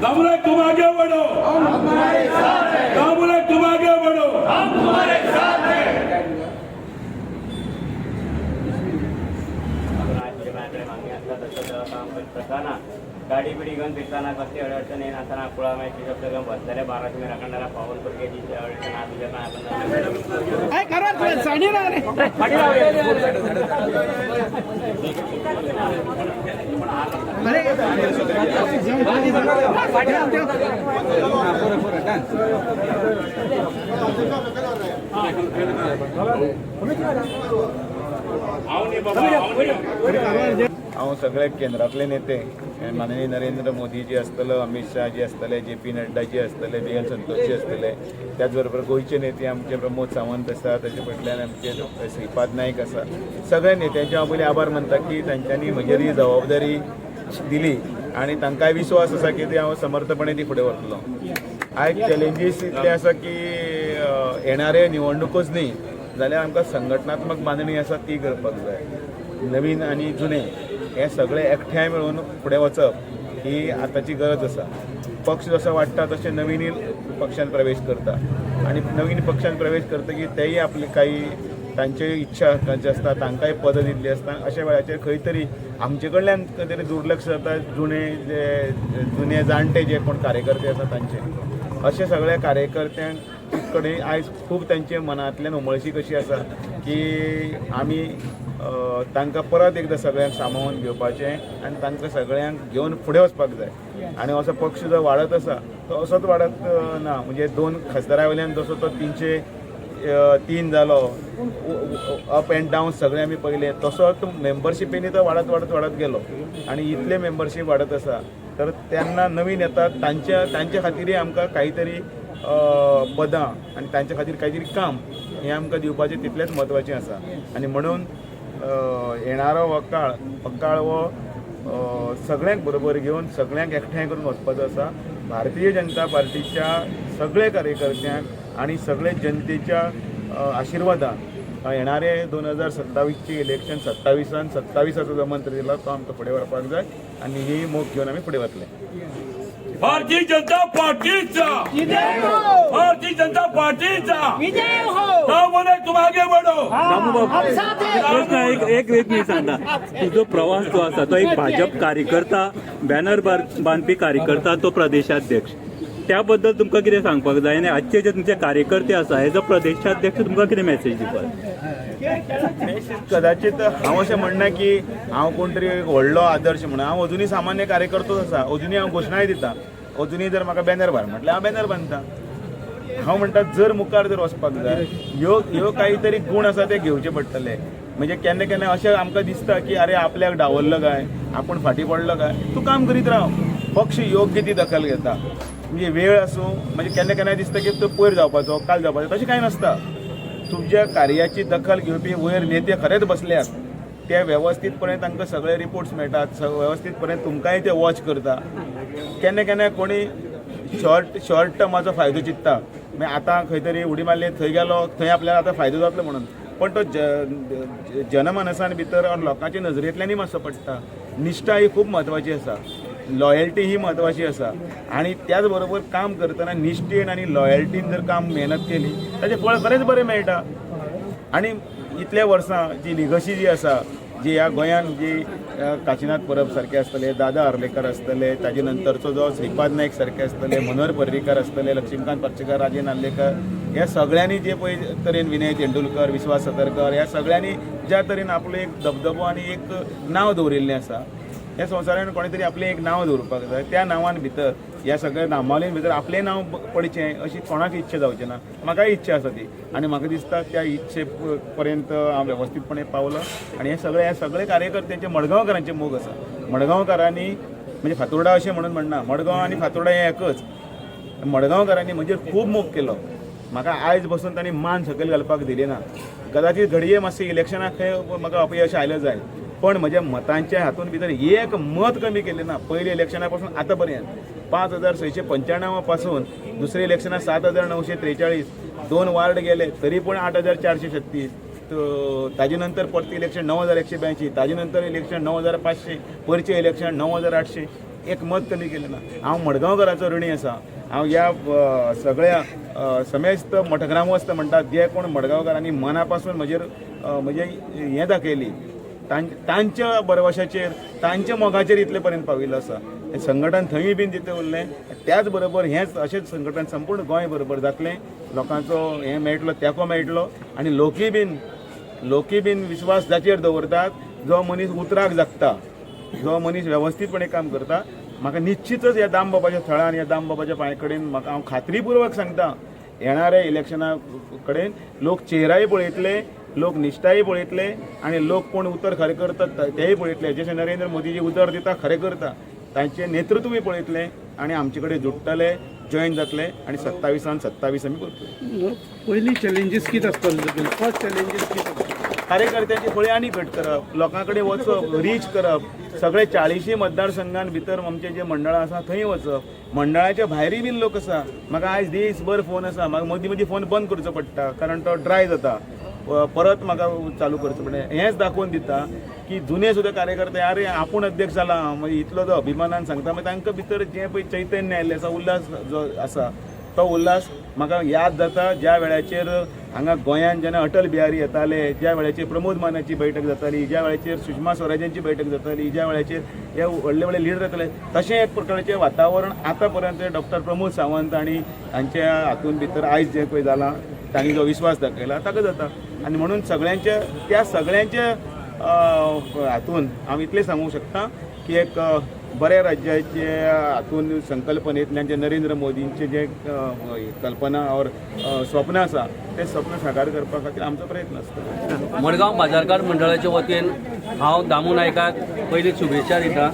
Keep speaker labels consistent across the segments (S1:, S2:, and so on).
S1: दामुले तुम आगे बढ़ो, हम तुम्हारे साथ हैं। दामुले तुम आगे बढ़ो, हम तुम्हारे साथ हैं।
S2: माझ्याकडे मागणी असला तसं काम करीत असताना, गाडी बिडी घेऊन फिरताना कसली अडचण येत नसताना, कुळा माहिती शब्द घेऊन बसलेल्या 1200 राखणारा पावन पुरगे अडचण तुझ्या आपण.
S3: काय करा साडी ना रे.
S4: हांव सगळे केंद्रांतले नेते, माननीय नरेंद्र मोदीजी आसतलो, अमीत शहाजी आसतले, जे पी नड्डाजी आसतले, बी एल संतोषजी आसतले, त्याच बरोबर गोंयचे नेते आमचे प्रमोद सावंत आसा, ताचे फाटल्यान आमचे डॉक्टर श्रीपाद नायक आसा. सगळ्या नेत्यांचे हांव पयलीं आभार मानता की तांच्यांनी म्हजेर ही जबाबदारी दिली आनी तांकांय विश्वास आसा की ती हांव समर्थपणे ती फुडें व्हरतलो. आयज चॅलेंजीस इतले आसा की येणारे निवडणुकूच न्ही जाल्यार आमकां संघटनात्मक बांदणी आसा ती करपाक जाय. नवीन आनी जुने हे सगळे एकठांय मेळून फुडें वचप ही आतांची गरज आसा. पक्ष जसो वाडटा तशें नवीनय पक्षान प्रवेश करता आनी नवीन पक्षान प्रवेश करतकीर तेय आपली काही तांच्यो इच्छा जे आसता, तांकांय पदां दिल्ली आसता. अशा वेळाचेर खंय तरी आमचे कडल्यान खंय तरी दुर्लक्ष जाता जुने जे जुने जाणटे जे कोण कार्यकर्ते आसा तांचे. अशे सगळ्या कार्यकर्त्यां कडेन आयज खूब तांचे मनांतल्यान उमळशीक अशी आसा की आमी तांकां परत एकदां सगळ्यांक सामावून घेवपाचें आनी तांकां सगळ्यांक घेवन फुडें वचपाक जाय. आनी असो पक्ष जो वाडत आसा तो असोच वाडत ना. म्हणजे दोन खासदारा वयल्यान जसो तो 303 जालो, अप एंड डावन सगळे आमी पळयले, तसोच मेंबरशिपींनी तो वाडत वाडत वाडत गेलो आनी इतले मेंबरशीप वाडत आसा. तर तेन्ना नवीन येतात तांचे खातीरय आमकां काही तरी पदां आनी तांचे खातीर कांय तरी काम हें आमकां दिवपाचें तितलेंच म्हत्वाचें आसा. आनी म्हणून येणारो हो काळ हो सगळ्यांक बरोबर घेवन, सगळ्यांक एकठांय करून वचपाचो आसा. भारतीय जनता पार्टीच्या सगळे कार्यकर्त्यांक आनी सगळे जनतेच्या आशिर्वादान येणारे 2027ची इलेक्शन 27सान 27आचो जो मंत्र दिला तो आमकां फुडें व्हरपाक जाय आनी ही मोख घेवन आमी फुडें वतले.
S1: भारतीय जनता पार्टीचा, भारतीय जनता पार्टीचा
S3: विजय हो.
S1: दामुले तुम आगे बढ़ो.
S3: हम साथ हैं.
S5: प्रश्न एक एक एक मी सांगता, तुजो प्रवास जो आसा तो एक भाजप कार्यकर्ता, बॅनर बांदपी कार्यकर्ता, तो प्रदेशाध्यक्ष, त्या बद्दल तुमकां कितें सांगपाक जाय आनी आजचे जे तुमचे कार्यकर्ते आसा, एज अ प्रदेशाध्यक्ष तुमकां कितें मॅसेज दिवपाक?
S4: कदाचित हांव अशें म्हणना की हांव कोण तरी एक व्हडलो आदर्श म्हणून. हांव अजुनूय सामान्य कार्यकर्तोच आसा. अजुनूय हांव घोशणाय दिता. अजुनूय जर म्हाका बॅनर बांद म्हटल्यार हांव बॅनर बांदता. हांव म्हणटा, जर मुखार जर वचपाक जाय, ह्यो ह्यो काही तरी गूण आसा ते घेवचे पडटले. म्हणजे केन्ना केन्ना अशें आमकां दिसता की अरे, आपल्याक डावरलो काय, आपूण फाटीं पडलो काय. तूं काम करीत राव, पक्ष योग्य ती दखल घेता. म्हणजे वेळ आसूं, म्हणजे केन्ना केन्ना दिसता की तो पयर जावपाचो, काल जावपाचो, तशें कांय नासता. तुमच्या कार्याची दखल घेवपी वयर नेते खरेंच बसल्यात. ते वेवस्थीतपणे तांकां सगळे रिपोर्ट्स मेळटात, वेवस्थीतपणे तुमकांय ते वॉच करता. केन्ना केन्ना कोणी शॉर्ट शॉर्ट टर्माचो फायदो चिंत्ता, मागीर आतां खंय तरी उडी मारली, थंय गेलो, थंय आपल्याला आतां फायदो जातलो म्हणून. पण तो जनमानसान भितर लोकांच्या नजरेंतल्यानय मातसो पडटा. निश्ठा ही खूब म्हत्वाची आसा, लॉयल्टी ही म्हत्वाची आसा आनी त्याच बरोबर काम करतना निश्ठेन आनी लॉयल्टीन जर काम मेहनत केली, ताचें फळ खरेंच बरें मेळटा. आनी इतल्या वर्सां जी लिगसी जी आसा, जी ह्या गोंयान जी काशीनाथ परब सारके आसतले, दादा आर्लेकर आसतले, ताजे नंतरचो जो श्रीपाद नायक सारके आसतले, मनोहर पर्रीकर आसतले, लक्ष्मीकांत पार्सेकर, राजन नार्लेकर, ह्या सगळ्यांनी जे पळय तरेन, विनय तेंडुलकर, विश्वास सतरकर, ह्या सगळ्यांनी ज्या तरेन आपलो एक दबदबो आनी एक नांव दवरिल्लें आसा, ह्या संवसारान कोणी तरी आपलें एक नांव दवरपाक जाय. त्या नांवान भितर, ह्या सगळ्या नामावलीन भितर आपलें नांव पडचें अशी कोणाक इच्छा जावची ना. म्हाकाय इच्छा आसा ती आनी म्हाका दिसता त्या इच्छे पर्यंत हांव वेवस्थीतपणे पावलो. आनी हे सगळे, ह्या सगळे कार्यकर्त्यांचे, मडगांवकारांचे मोग आसा. मडगांवकारांनी, म्हणजे फातोर्डा अशें म्हणून म्हणना, मडगांव आनी फातोर्डा हें एकच. मडगांवकारांनी म्हजेर खूब मोग केलो. म्हाका आयज बसून तांणी मान सकयल घालपाक दिली ना. कदाचीत घडये मातशें इलेक्शनाक खंय म्हाका अपयश आयलें जाय, पण म्हज्या मतांच्या हातून भितर एक मत कमी केलें ना. पयल्या इलेक्शना पासून आतां पर्यंत 5695 पासून दुसऱ्या इलेक्शनाक 7943, दोन वार्ड गेले तरी पूण 8436, ताजे नंतर परत इलेक्शन 9182, ताजे नंतर इलेक्शन 9500, परचें इलेक्शन 9800. एक मत कमी केलें ना. हांव मडगांवकाराचो ऋणी आसा. हांव ह्या सगळ्या समेस्त मठग्रामस्थ म्हणटात जे कोण मडगांवकारांनी मना पासून म्हजेर म्हजें हें दाखयली, तांच्या भरवशाचेर, तांच्या मोगाचेर इतले पर्यंत पाविल्लो आसा. हें संघटन थंय बीन तितलें उरलें, त्याच बरोबर हेंच अशेंच संघटन संपूर्ण गोंय बरोबर जातलें. लोकांचो हें मेळटलो, तेंको मेळटलो आनी लोकी बीन विश्वास जाचेर दवरतात, जो मनीस उतराक जगता, जो मनीस वेवस्थीतपणे काम करता. म्हाका निश्चितच ह्या दामबाबाच्या थळान, ह्या दामबाबाच्या पांय कडेन म्हाका हांव खात्रीपूर्वक सांगता, येणाऱ्या इलेक्शना कडेन लोक चेहराय पळयतले, लोक निश्ठाय पळयतले आनी लोक कोण उतर खरें करतात तेय पळयतले. जशें नरेंद्र मोदीजी उतर दिता खरें करता, तांचें नेतृत्वूय पळयतले आनी आमचे कडेन जुडटले, जॉयन जातले आनी 27 27 आमी करतले.
S3: पयली चॅलेंजीस कितें आसतले? फर्स्ट चॅलेंजीस कितें आसतले?
S4: कार्यकर्त्यांची फळी आनी घट करप, लोकां कडेन वचप, रीच करप, सगळे 40 मतदारसंघान भितर आमचे जे मंडळां आसा थंय वचप. मंडळाच्या भायरूय बीन लोक आसा. म्हाका आयज दीसभर फोन आसा. म्हाका मदीं मदीं फोन बंद करचो पडटा कारण तो ड्राय जाता, परत म्हाका चालू करचो पडटा. हेंच दाखोवन दिता की जुने सुद्दां कार्यकर्ते अरे आपूण अध्यक्ष जाला मागीर इतलो जो अभिमानान सांगता, मागीर तांकां भितर जें पळय चैतन्य आयिल्लें आसा, उल्हास जो आसा तो उल्हास म्हाका याद जाता. ज्या वेळाचेर हांगा गोंयांत जेन्ना अटल बिहारी येताले, ज्या वेळाचेर प्रमोद मानाची बैठक जाताली, ज्या वेळाचेर सुषमा स्वराजांची बैठक जाताली, ज्या वेळाचेर हे व्हडले व्हडले लिडर येताले, तशें एक प्रकारचें वातावरण आतां पर्यंत डॉक्टर प्रमोद सावंत आनी हांच्या हातून भितर आयज जें पळय जालां, तांणी जो विश्वास दाखयला ताका जाता. आनी म्हणून सगळ्यांच्या त्या सगळ्यांच्या हातून हांव इतलें सांगूंक शकता की एक बऱ्या राज्याचे हातून संकल्पनेंतल्यान जे नरेंद्र मोदींचे जे कल्पना और स्वप्न आसा ते स्वप्न साकार करपा खातीर आमचो प्रयत्न आसता.
S6: मडगांव बाजारकार मंडळाच्या वतीन हांव दामू नायकाक पयली शुभेच्छा दिता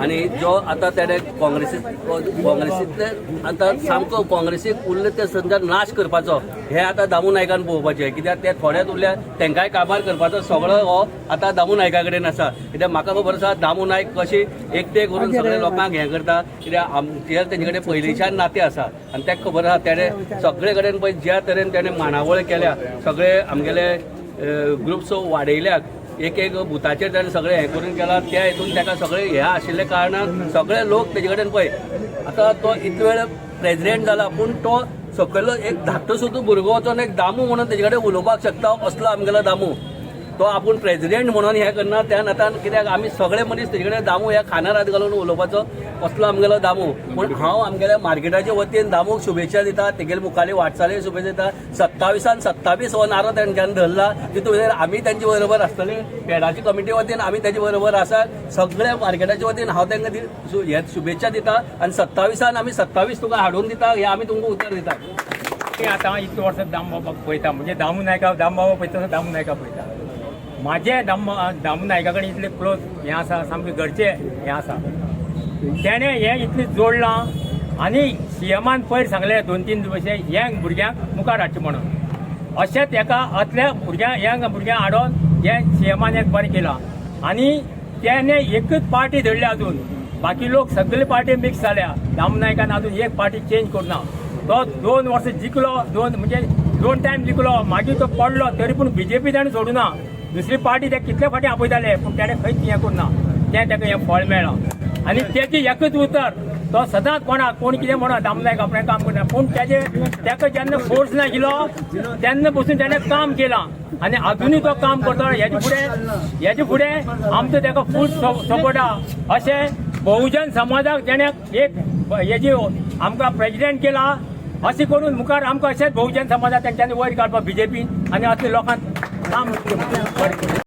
S6: आनी जो आतां तेणे काँग्रेसींतले आतां सामको काँग्रेसीक उरले ते संदा नाश करपाचो हे आतां दामू नायकान पळोवपाचें, कित्याक ते थोडेच उरल्या तांकांय काबार करपाचो सगळो हो आतां दामू नायका कडेन आसा. कित्याक म्हाका खबर आसा दामू नायक कशी एकटे करून सगळे लोकांक हें करता, कित्याक आमचे तेंचे कडेन पयलींच्यान नातें आसा आनी ताका खबर आसा तेणें सगळे कडेन पळय ज्या तरेन तेणें मांडावळ केल्या, सगळे आमगेले ग्रुप्स वाडयल्यात, एक एक बुथाचेर ताणें सगळें हें करून केलां. त्या हितून ताका सगळें हें आशिल्ल्या कारणान सगळे लोक तेजे कडेन पळय आतां तो इतलो वेळ प्रेजिडेंट जाला, पूण तो सकयलो एक धाकटो सुद्दां भुरगो वचोन एक दामू म्हणून तेजे कडेन उलोवपाक शकता असलो आमगेलो दामू. तो आपूण प्रेजिडेंट म्हणून हें करना त्या नातान, कित्याक आमी सगळे मनीस तेजे कडेन दामू ह्या खानार हात घालून उलोवपाचो असलो आमगेलो दामू. पूण हांव आमगेल्या मार्केटाच्या वतीन दामूक शुभेच्छा दिता, तेगेले मुखाल्ली वाटचाली शुभेच्छा दिता. 27 27 हो नारो तेंच्यांनी धरला, तितून भितर आमी तेंचे बरोबर आसतले. पेडाची कमिटी वतीन आमी तेंचे बरोबर आसा. सगळ्या मार्केटाच्या वतीन हांव तांकां हे शुभेच्छा दिता आनी 27 आमी 27 तुका हाडून दिता हें आमी तुमकां उतर दिता.
S7: आतां इतले वर्सां दामबाबाक पळयता, म्हणजे दामू नायका दामबाबा पळयता तसो दामू नायका पळयता. म्हाजे दामू नायका कडेन इतले क्लोज हें आसा, सामकें घरचें हें आसा. तेणें हें इतलें जोडलां आनी सीएमान पयर सांगलें 2-3 दिवस यंग भुरग्यांक मुखार हाडचें म्हणून, अशेंच एका असल्या भुरग्यांक यंग भुरग्यांक हाडून हें सीएमान एक बरें केलां. आनी तेणें एकूच पार्टी धरल्या अजून, बाकी लोक सगळे पार्टी मिक्स जाल्या. दामू नायकान अजून एक पार्टी चेंज करुना. तो 2 वर्सां जिखलो, 2 टायम जिखलो, मागीर तो पडलो तरी पूण बीजेपी ताणें सोडूना. दुसरी पार्टी ते कितले फाटी आपयताले पूण तेणें खंयच हें करुना, तें ताका हें फळ मेळ्ळां. आनी तेजें एकूच उतर, तो सदांच कोणाक कोण कितें म्हणा दामू नायक आपणें काम करना, पूण तेका जेन्ना फोर्स नाशिल्लो तेन्ना पसून तेणें काम केलां आनी अजुनूय तो काम करता. हेजे फुडें आमचो तेका फूल सपोर्ट आहा. अशें बहुजन समाजाक तेणें एक हेजी आमकां प्रेजिडेंट केला, अशें करून मुखार आमकां अशेंच बहुजन समाजाक तेंच्यांनी वयर काडपाक बीजेपी आनी असले लोकांक काम बरें.